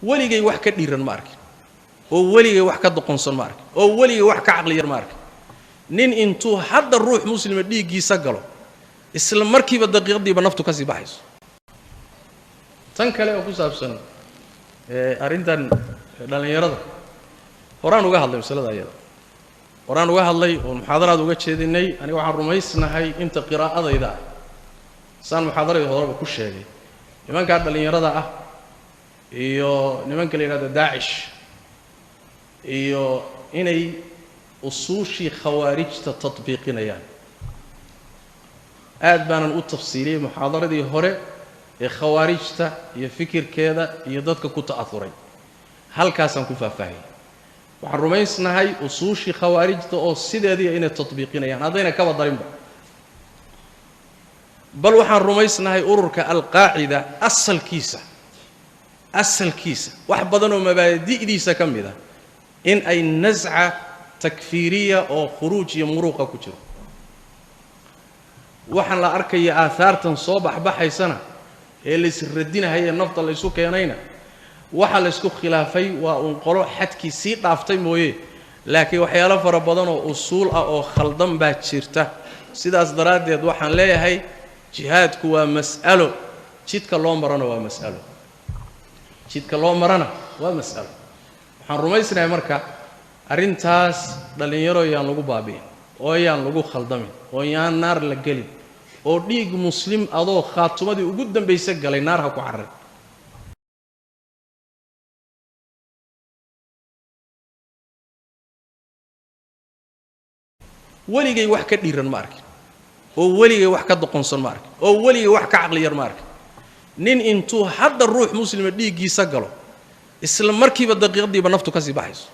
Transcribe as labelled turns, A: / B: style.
A: Weligay wax ka dhiiran ma arkin, oo weligay wax ka doqonsan ma arkin, oo weligay wax ka caqli yar ma arkin. Nin intuu hadda ruux muslima dhiiggiisa galo, isla markiiba daqiiqadiiba naftu ka sii baxayso. Tan kale oo ku saabsan arrintan dhallinyarada, horaan uga hadlay masalada ayada, horaan uga hadlay oo muxaadaraad uga jeedinay. Aniga waxaan rumaysnahay inta qiraa'adayda ah, saan muxaadarada horeba ku sheegay, nimankaa dhallinyarada ah iyo nimanka la yidhahdo Daacish iyo inay usuushii khawaarijta tatbiiqinayaan. Aad baanan u tafsiiliyey muxaadaradii hore ee khawaarijta iyo fikirkeeda iyo dadka ku ta'auray, halkaasaan ku faahfaahiyey. Waxaan rumaysnahay usuushii khawaarijta oo sideediiya inay tatbiiqinayaan, haddayna kaba darinba. Bal waxaan rumaysnahay ururka Alqaacida asalkiisa wax badan oo mabaadi'diisa ka mid ah in ay nasca takfiiriya oo khuruuj iyo muruuqa ku jiro. Waxaan la arkaya aahaartan soo baxbaxaysana ee laysradinahaya, nafta laysu keenayna, waxa laysku khilaafay waa uun qolo xadkii sii dhaaftay mooye, laakiin waxyaalo fara badan oo usuul ah oo khaldan baa jirta. Sidaas daraaddeed waxaan leeyahay jihaadku waa mas'alo, jidka loo marana waa mas'alo, jidka loo marana waa mas'alo. Waxaan rumaysnahay marka arrintaas dhallinyaro yaan lagu baabi'in, oo yaan lagu khaldamin, oo yaan naar la gelin, oo dhiig muslim adoo khaatumadii ugu dambaysa galay naar ha ku carray. Weligay wax ka dhiiran ma arkin, oo weligay wax ka doqonsan ma arkin, oo weligay wax ka caqli yar ma arkin. Nin intuu hadda ruux muslima dhiiggiisa galo, isla markiiba daqiiqadiiba naftu ka sii baxayso.